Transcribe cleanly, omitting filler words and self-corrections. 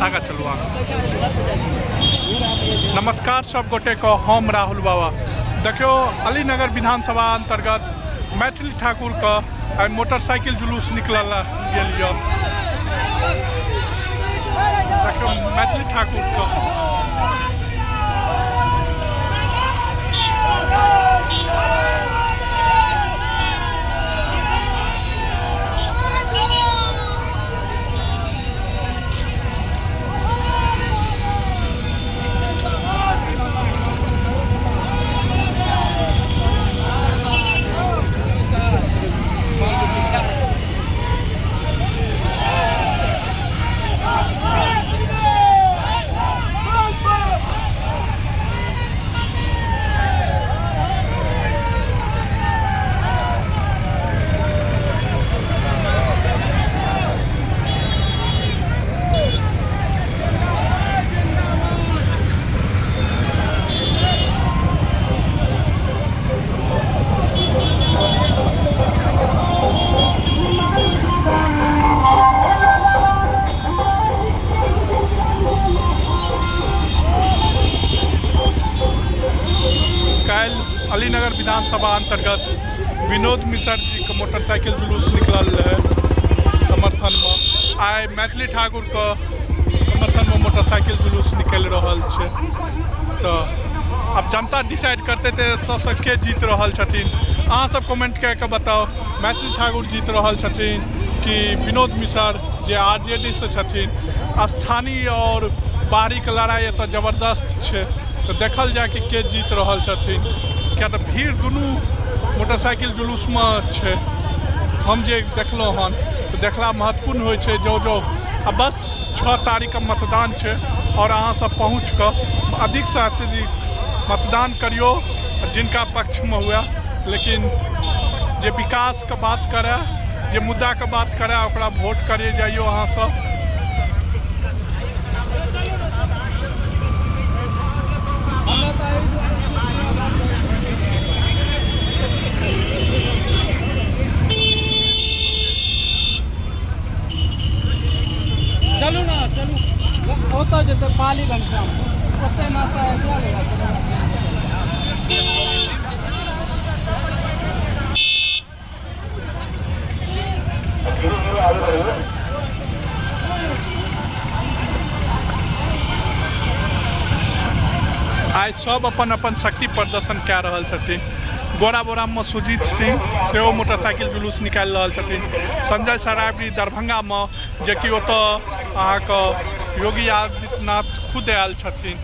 आगाँ चलू आगाँ। नमस्कार सब गोटे को, हम राहुल बाबा। देखियो अलीनगर विधानसभा अंतर्गत मैथिली ठाकुर के आइ मोटरसाइकिल जुलूस निकलल गेल यऽ। देखियो मैथिली ठाकुर के काल्हि अलीनगर विधानसभा अंतर्गत विनोद मिश्र जी के मोटरसाइकिल जुलूस निकलल रहे समर्थन में। आइ मैथिली ठाकुर के समर्थन में मोटरसाइकिल जुलूस निकलि रहल छै। तऽ आब जनता डिसाइड करतै तऽ एतऽसँ के जीत रहल छथिन। अहाँ सब कमेंट कए कऽ बताउ, मैथिली ठाकुर जीत रहल छथिन कि विनोद मिश्र जे आर जे डी सँ छथिन। स्थानीय आओर बाहरीके लड़ाइ एतऽ जबरदस्त छै, तऽ देखल जाय कि के जीत रहल छथिन। किया तऽ भीड़ दुनू मोटरसाइकिल जुलूसमे छै। हम जे देखलहुँ हन तऽ देखला महत्वपूर्ण होइ छै। जो जो आ बस 6 तारीखके मतदान छै आओर अहाँ सब पहुँच कऽ अधिकसँ अत्यधिक मतदान करियौ जिनका पक्षमे हुए, लेकिन जे विकासके बात करए, जे मुद्दाके बात करए, ओकरा वोट करिए जाइयो अहाँ सब। चलू ना चलू, ओतऽ जेतै पाली घनश्यामपुर, ओतै नाश्ता कए लेगा। आइ सब अपन अपन शक्ति प्रदर्शन कए रहल छथिन। गोरा बोरामे सुजीत सिंह सेहो मोटरसाइकिल जुलूस निकालि रहल छथिन। संजय सरावगी दरभंगामे, जेकि ओतऽ अहाँके योगी आदित्यनाथ खुद आयल छथिन।